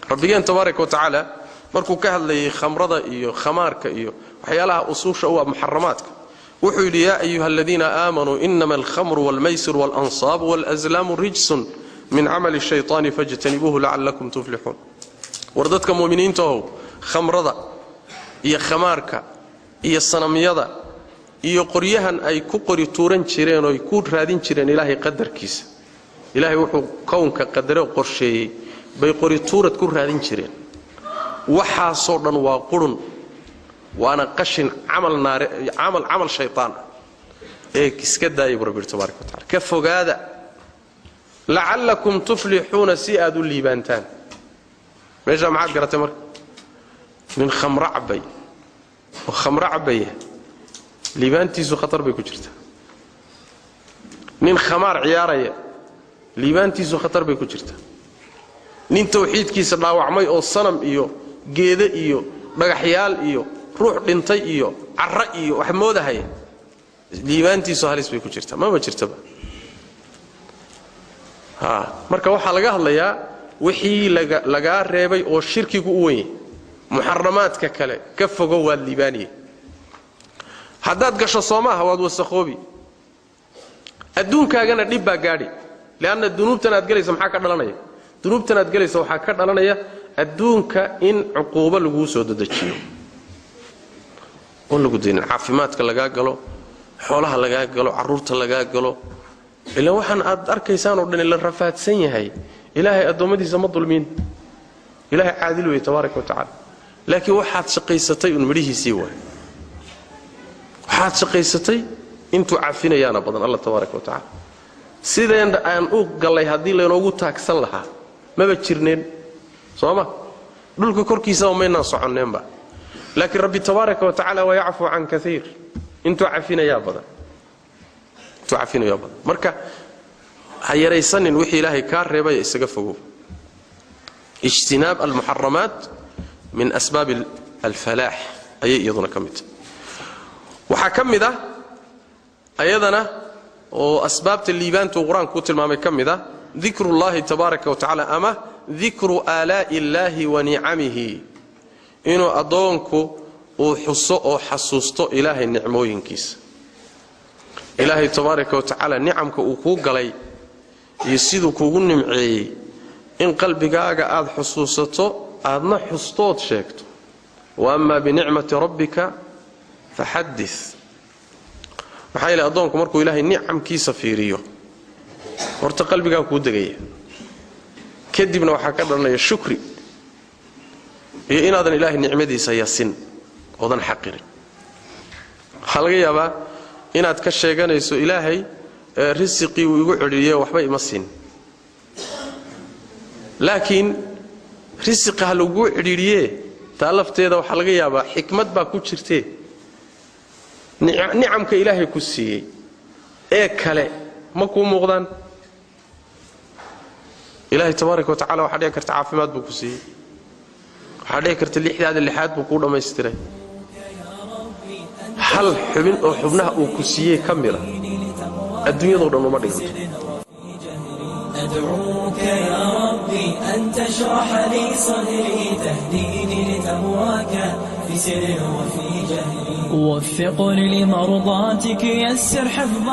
Rabbigeen tabaaraka wa tacaala markuu ka hadlayay khamrada iyo khamaarka iyo waxyaalaha usuusha u ah muxaramaadka, wuxuu yidhi: "Yaa ayuha aladiina aamanuu, inama alkhamru walmaysir waalansaabu walazlaamu rijsun min camali shaytaani fajtanibuuhu lacalakum tuflixuun." War dadka muminiintahow, khamrada iyo khamaarka iyo sanamyada iyo qoryahan ay ku qori tuuran jireen oo ay ku raadin jireen Ilaahay qadarkiisa, Ilaahay wuxuu kownka qadare qorsheeyey bay qori tuurad ku raadin jireen, waxaasoo dhan waa qurun, waana qashin camal naare, camal shaytaan ah ee iska daaya buu Rabbi tabaaraka wa tacala. Ka fogaada, lacallakum tuflixuuna, si aad u liibaantaan. Meeshaa maxaad garatay marka? Nin khamro cabbay oo khamro cabbaya, liibaantiisu khatar bay ku jirtaa. Nin khamaar ciyaaraya, liibaantiisu khatar bay ku jirtaa. Nin tawxiidkiisa dhaawacmay oo sanam iyo geede iyo dhagaxyaal iyo ruux dhintay iyo carro iyo wax moodahaya, liibaantiisu halis bay ku jirtaa. Mama jirtaba. Marka waxaa laga hadlayaa wixii lagaa reebay oo shirkigu u wenya, muxaramaadka kale ka fogo, waad liibaaniye. Haddaad gasho, soo maaha, waad wasakhoobi, adduunkaagana dhib baa gaadhi, leanna dunuubtan aad gelaysa maxaa ka dhalanaya? Dunuubtan aad gelaysa waxaa ka dhalanaya adduunka in cuquubo laguu soo dedejiyo oon lagu daynin, caafimaadka lagaa galo, xoolaha lagaa galo, carruurta lagaa galo. Ilaan waxaan aad arkaysaan oo dhan la rafaadsan yahay. Ilaahay addoommadiisa ma dulmiin, Ilaahay caadil wey tabaaraka wa tacala, laakiin waxaad shaqaysatay un midhihiisii waay. Waxaad shaqaysatay intuu cafinayaana badan Alla tabaaraka wa tacala. Sideen aan u gallay haddii laynoogu taagsan lahaa, maba jirneen, soo ma? Dhulka korkiisaba maynaan soconneenba. Laakiin Rabbi tabaaraka wa tacala wa yacfuu can kaiir, intuu cafinayaa badan, intuu cafinayaa badan. Marka ha yaraysanin wixii Ilaahay kaa reebaya, isaga fogow. Ijtinaab almuxaramaat min asbaabi alfalaax ayay iyaduna ka mid tahay. Waxaa ka mid ah ayadana oo asbaabta liibaantuu Qur-aanku ku tilmaamay ka mid ah dikrullaahi tabaaraka wa tacaala ama dikru aalaa'i illaahi wa nicamihi, inuu addoonku uu xuso oo xasuusto Ilaahay nicmooyinkiisa, Ilaahay tabaaraka wa tacaala nicamka uu kuu galay iyo siduu kuugu nimceeyey, in qalbigaaga aad xusuusato, aadna xustood sheegto. Wa amaa binicmati rabbika faxaddith. Maxaa yeele, addoonku markuu Ilaahay nicamkiisa fiiriyo, horta qalbigaa kuu degaya, kadibna waxaa ka dhalanaya shukri iyo inaadan Ilaahay nicmadiisa yasin oodan xaqirin. Waxaa laga yaabaa inaad ka sheeganayso: "Ilaahay risiqii uu igu cidhiiriye, waxba ima siin." Laakiin risiqa ha laguu cidhiidhiyee, taa lafteeda waxaa laga yaabaa xikmad baa ku jirtee. Nicamka Ilaahay ku siiyey ee kale ma kuu muuqdaan? Ilaahay tabaaraka wa tacala waxaa dhici karta caafimaad buu ku siiyey, waxaa dhici karta lixdaada lixaad buu kuu dhammaystiray. Hal xubin oo xubnaha uu ku siiyey ka mida adduunyadoo dhan uma dhiganto. أدعوك يا ربي أن تشرح لي صدري، تهديني لتقواك في سر وفي جهري، وفقني لمرضاتك، يسر حفظ.